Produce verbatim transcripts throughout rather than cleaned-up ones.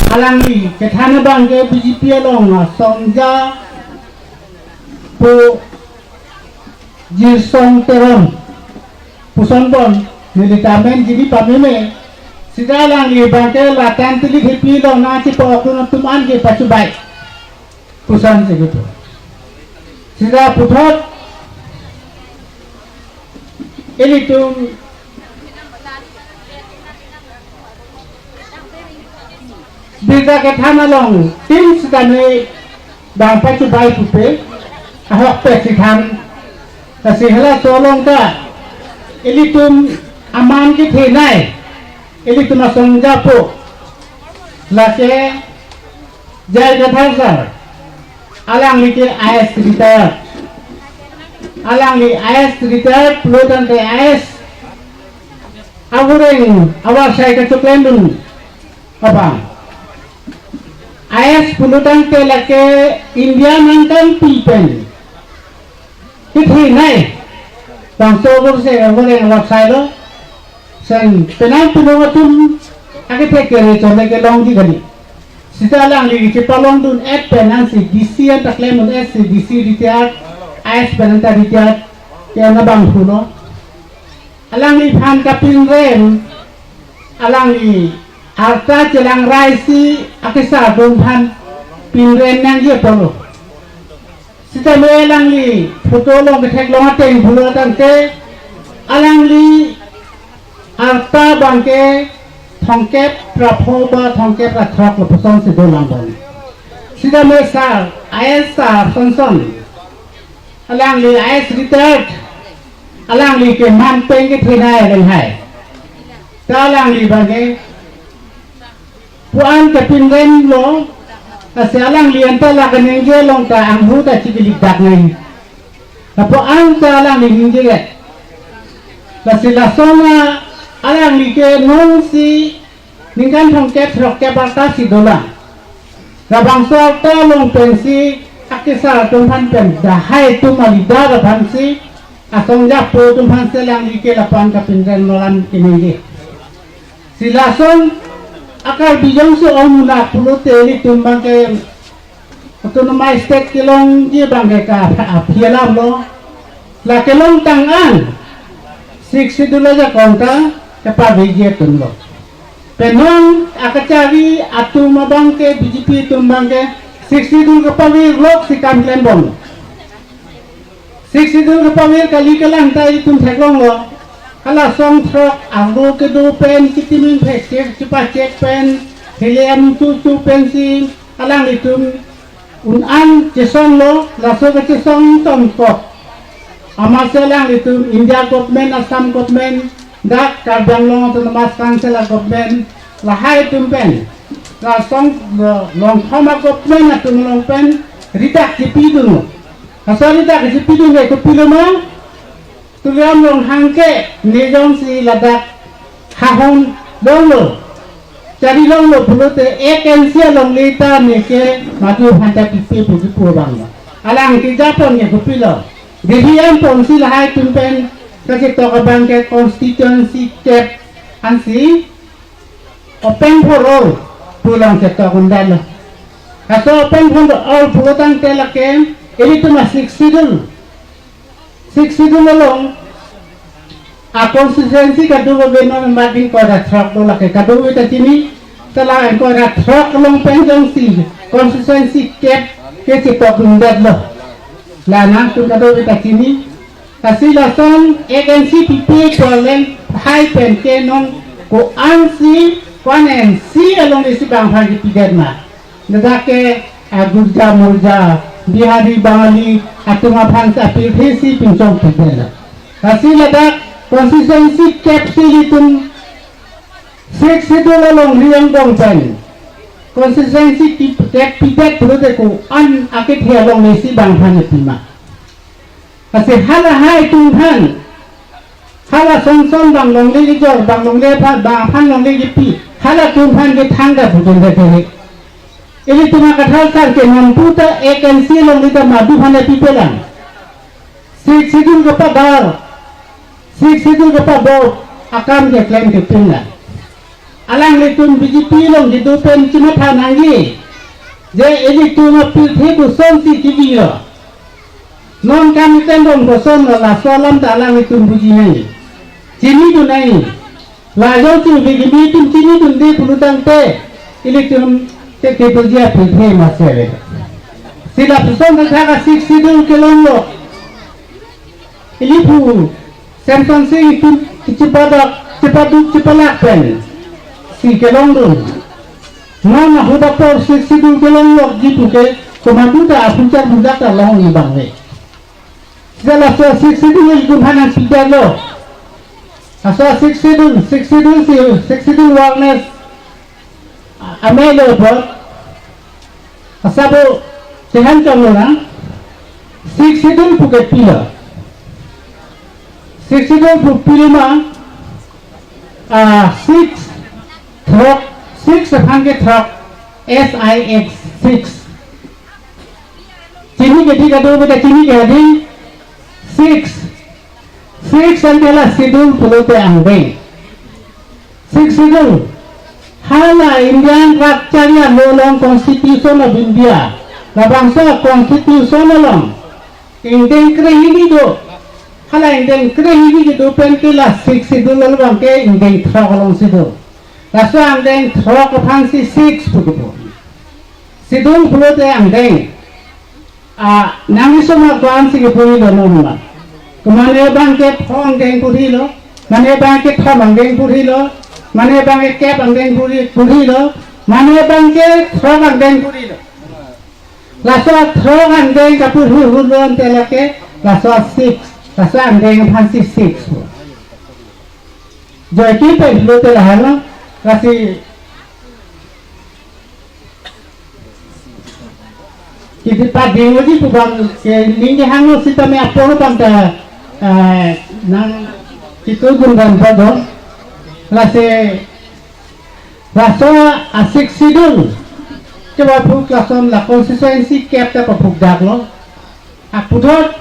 Alangli kethan abang ke B J P along asongja pu Jirson Teron puson bon, neli ta amen jini pameme, sita alangli abang ke latan tili thepi along nangchepa-okdun atum an ke pachubai puson si kepu. Sita puthot ilitum birta kethan along tin sitame bang pachubai pupe, ahokpet si than. Lasi halaso along ta ilitum aman kethenei, ilitum asongja pu, lake J I Kathar sir, alangli ke I A S retired. Alangli I A S retired pulotangte I A S avoreng avarsai kachoklem dun abang. I A S pulotangte lake India nangkangpi pen kethenei bangso avoreng, avoreng avaksailo. Sen penang penung atum akethe kere chole kelongji kali. Sita alangli kachepalongdun-et pen ansi D C anta klemdun-et si D C retired, I A S pen anta retired, ke na bang pulo. Alangliphan kapinrem, alangli arta chelangrai si akesar atum aphan pinrem nangji apotlo. Sitame alangli photo along ketheklong ateng pulotangte, alangli arta abang ke thomkep ra pho ba thomkep ra throk lapuson si dolang bang. Sitame sir, I A S sir Sonson, alangli I A S retired, alangli ke man pen kethenei alanghai. Ta alangli abang ke pu-an kapinremlo, lasi alangli anta la kaningje along ta anghu ta chikilidak nai. Lapu-an ta alangli ningje. Lasi lason alangli ke nonsi ningkan thomkep throkkep arta si dolang. Labangso arta along pensi akesar atum aphan pen dahai atum a-leader aphansi asongja pu atum aphansi alangli ke lapu-an kapinremlo alam keningje. Si lason a-Karbi jongsi ong munak pulote ilitum abang ke autonomous state kelongji abang ke ka aphi alamlo. La kelongtang an Sixth Schedule ajakong ta kepaveji atumlo. Pen non akachari atum abang ke B J P atum abang ke Sixth Schedule kepavirlok si kam klembom. Sixth Schedule kepavir kali kelang ta itum theklonglo. Hala song throk arlo kedo pen kitimin phek chek chepachek pen hile amutu tu pensi alanglitum un-an chesonglo, laso kechesong tongkok amatsi alanglitum India government, Assam government, dak Karbi Anglong Autonomous Council a-government, lahai atum pen, lasong, lo-, Longkhom a-government atum along pen ridak chipidunlo. Laso ridak chipidun ke kopilo ma? Tuliram Ronghang ke ne jongsi ladak hahon longlo, chari longlo pulote ek N C alongle ta neke madu aphan ta pipe pu kipu abanglo. Alang kejapon ke kopilo? Delhi anponsi lahai atum pen kachetok abang ke constituency kep ansi open for all pu along chetok undetlo. Laso open for all pulotangte lake ilitum a-Sixth Schedule, Sixth Schedule along a-constituency kadokave non mat ingkoi ra throk do, lake kadokave ta chini, ta la ingkoi ra throk along pen jongsi constituency kep ke chetok undetlo. La nangtum kadokave ta chini. Lasi lason ek N C pipe pulang hai pen ke non ko-ansi, ko-an N C alongle si bang aphan kipidet ma? Ladak ke, ah, Gurja Murja, Bihari Bangali atum aphan ta pirthe si pinchong pidetlo. Lasi ladak constituency kep si ilitum Sixth Schedule along riang dong pen constituency kep pidet pulote ko-an akethe alongle si bang aphan pima? Lasi halahai atum aphan, hala Sonson bang longle kejor, bang longle aphan, bang aphan longle kepi, halatum aphan ke thangta pujun dede. Ilitum a-Kathar sir ke nonpu ta ek N C longle ta madu aphan pipelang. Sixth Schedule kepadar, Sixth Schedule kepadar akam ke klem kepinlang. Alanglitum B J P along kedo pen chimatha nangji. Je ilitum apirthe kosonsi kebi lo. Non kam pen dong kosonlo, laso alam ta alanglitum buji nangji. Chinidun nangji. Lajong chu B J P atum chinidunde pulotangte ilitum te kedoji apirthe masele. Si lapuson ta thak a-Sixth Schedule kelonglo. Ili pu Samson Sing itum chipadok, chipaduk, chipalak pensi kelongdun. Non ahut apor Sixth Schedule kelonglokji puke komat ta apuchak bujak ta longji abang le. Seta laso Sixth Schedule ilitum aphan nangpidetlo. Laso Sixth Schedule, Sixth Schedule si, Sixth Schedule awareness amei lo apot. Asabo tehan chonglo na. Sixth Schedule puke pilo. Sixth Schedule pu pilo ma. Ah, six, throk, six aphan ke throk, S I X, six. Chini ke di kado beda chini ke di six. Six an ke la schedule pulote angdeng. Sixth Schedule. Hala Indian rat chari arlo along Constitution of India. Labangso Constitution along ingdeng krehini do. Hala ingdeng krehini kedo pen ke la Sixth Schedule along ke ingdeng throk alongsi do. Laso angdeng throk aphansi six pu kepu. Schedule pulote angdeng. Ah, nangli soma ko-ansi kepu hilo non ma. Kemane abang ke phongo angdeng pu hilo, mane abang ke thom angdeng pu hilo, mane abang ke kep angdeng pu hi-, pu hilo, mane abang ke throk angdeng pu hilo. Laso throk angdeng kapu hu hu lon te lake, laso six, laso angdeng aphansi six pu. Joike pen pulote lahelo, lasi kiti pading uji pu abang ke ning kehanglo sitame apor abang ta, eh, nangketudun dan bodo. Lasi laso a-Sixth Schedule kepaphuk lason la constituency kep ta paphukdaklo. Aputhot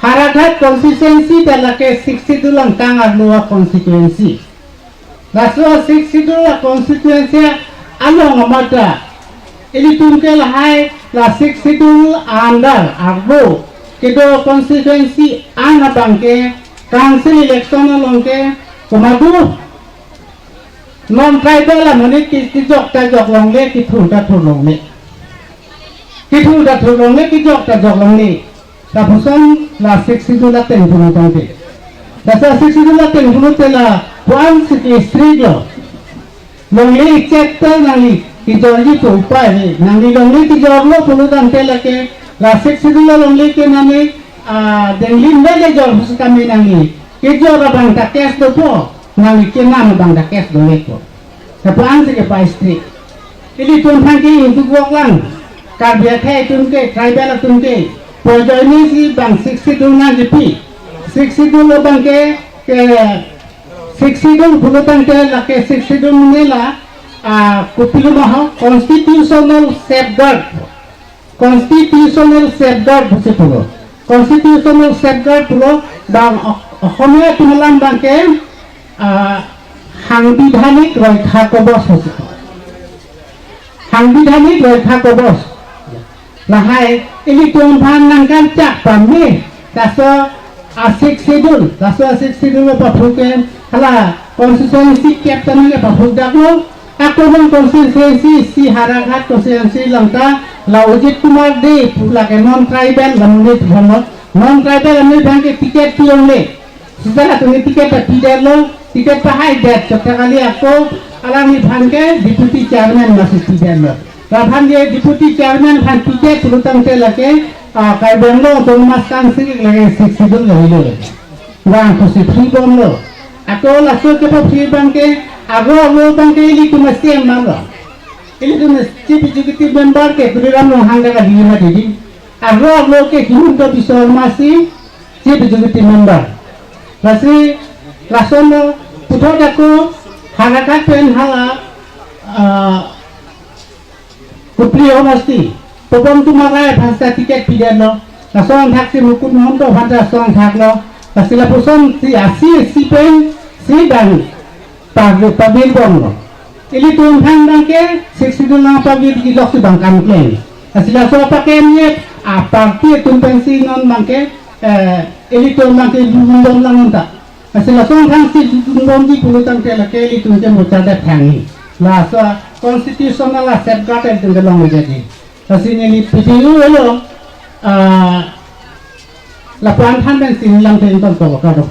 Howraghat constituency ta lake Sixth Schedule angtang arlo a-constituency. Laso Sixth Schedule a-constituency along amat ta ilitum ke lahai la Sixth Schedule under arlo kedo constituency an abang ke council election along ke komat do non tribal amonit ke, kejok ta jok longle, kethur ta thur longle. Kethur ta thur longle, kejok ta jok longle. Lapuson la Sixth Schedule ateng pulo tangte. Laso Sixth Schedule ateng pulote lapu-ansi ke-strict lo. Longle chapter nangli kejorji pu upai le. Nangli longle kejorlo pulo tangte lake la Sixth Schedule longle ke nangli, ah, denglim le le jor husu kami nangli. Kejor abang ta case dopo, nangli kenam abang ta case dovekpo. Lapu-ansi kepa-strict. Ilitum aphan ke ingduk vok lang. Karbi akhei atum ke, tribal atum ke, pu ajoinesi bang Sixth Schedule nangkepi. Sixth Schedule abang ke, ke Sixth Schedule pulo tangte lake Sixth Schedule mene la, ah, kopilo ma ho, constitutional safeguard. Constitutional safeguard pusi pulo. Constitutional safeguard pulo bang O-, Ohomiya atum alam abang ke, ah, সাংবিধানিক ৰক্ষা কবচ pusi pulo. সাংবিধানিক ৰক্ষা কবচ. Lahai ilitum aphan nangkangchak pame, laso a-Sixth Schedule, laso a-Sixth Schedule paphuk ke, hala constituency kep ta nangke paphukdaklo, ako non constituency, si Howraghat constituency along ta, la Ajit Kumar Dey pu lake non tribal amonit aphan, non tribal amonit aphan ke ticket pi-ongle. Seta latum ke ticket ta pidetlo, ticket pahaidet chot ta kali, ako alangliphan ke deputy chairman masi pidetlo. Laphan ke deputy chairman aphan ticket pulo tangte lake, ah, Karbi Anglong Autonomous Council lake Sixth Schedule lahelo lake. Bang pusi free bomlo. Ako laso kepa-free abang ke, ako ako abang ke ilitum a-C E M lo. Ilitum Chief Executive Member ke Tuliram Ronghang ta kali ma didi. Ako ako ke Himanta Biswa Sarma si Chief Executive Member. Lasi lason lo puthot ako Howraghat pen hala, ah, Kopili homosti. Pobom Kumar Rai aphan ta ticket pidetlo. Lason thaksi Mukut Mahanta aphan ta lason thaklo. Lasi lapusonsi asi si pen si bang pa-, pabir bomlo. Ilitum aphan abangke Sixth Schedule nangpagi ilok si abang kam klem. Lasi laso apaklem ye aparty atum pensi non abangke, eh, ilitum abangke lundom lang unta. Lasi laso aphansi lundom di pulo tangte lake ilitum ke mucha det thang ni. Laso constitutional a safeguard ilitum ke long jadi. Lasi neli P T U along, ah, lapuan than pensi nanglang pen ton ko kado.